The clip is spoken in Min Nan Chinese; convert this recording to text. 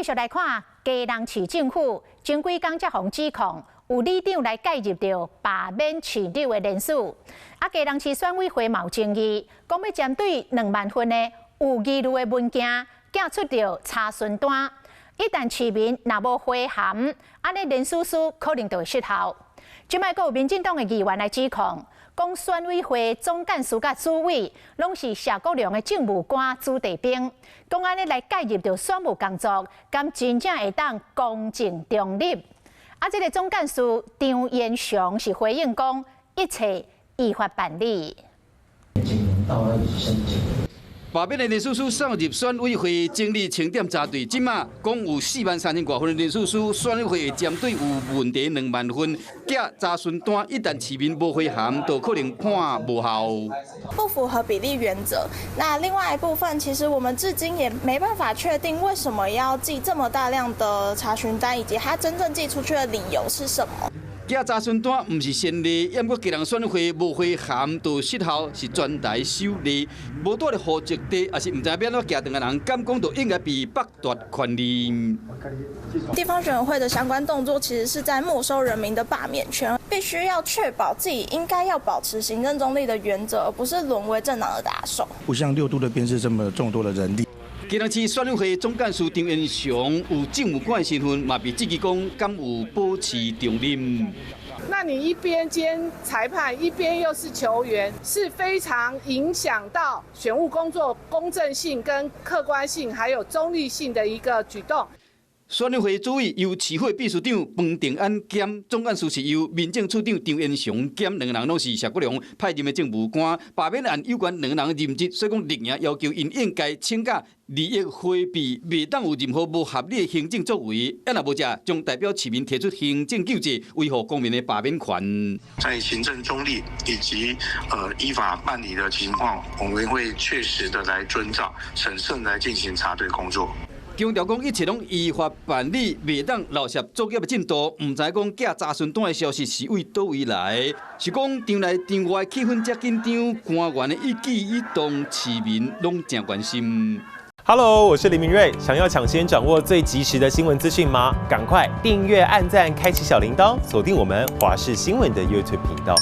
續來看基隆市政府前幾工才予指控有里長來介入著罷免市長的人事。啊，基隆市選委會嘛有爭議，講欲針對2萬份的有疑慮的文件，寄出著查詢單。一旦市民若無回函，按呢聯署書可能就會失效。這擺閣有民進黨的議員來指控，講選委會總幹事佮主委攏是謝國樑的政務官子弟兵，講按呢來介入著選務工作，敢真正會當公正中立？啊，這个總幹事張延雄是回應講，一切依法辦理。罷免的聯署書送入選委會整理清點查對，這馬講有4萬3千外份的聯署書，選委會會針對有問題2萬份寄查詢單，一旦市民無回函，就可能判無效。不符合比例原則。那另外一部分，其實我們至今也沒辦法確定為什麼要寄這麼大量的查詢單，以及他真正寄出去的理由是什麼。寄查詢單毋是先例，毋過基隆選委會無回函就失效，是全台首例。無蹛佇戶籍地，抑是毋知欲按怎寄轉的人，敢講就應該被剝奪權利。地方選委會的相關動作，其實是在沒收人民的罷免權，必須要確保自己應該要保持行政中立的原則，而不是淪為政黨的打手。不像六都的編制這麼眾多的人力。基隆市選委會總幹事張延雄有政務官的身份，嘛被質疑講敢有保持中立。那你一邊兼裁判，一邊又是球員，是非常影響到選務工作公正性、跟客觀性，還有中立性的一個舉動。選委會主委由市會秘書長彭定安兼，總幹事是由民政處長張延雄兼，兩个人攏是謝國樑派任的政務官。罷免案有關兩个人任職，所以講綠營要求𪜶應該請假利益迴避，袂當有任何無合理的行政作為。啊，若無者，將代表市民提出行政救濟，維護公民的罷免權。在行政中立以及依法辦理的情況，我們會確實的來遵照審慎來進行查對工作。強調講一切攏依法辦理，袂當漏攝作業的進度。毋知講寄查詢單的消息是對佗位來，是講場內場外氣氛遮緊張，官員的一舉一動，市民攏誠關心。 Hello，我是林明瑞，想要搶先掌握最及時的新聞資訊嗎？趕快訂閱、按讚、開啟小鈴鐺，鎖定我們華視新聞的 YouTube 頻道。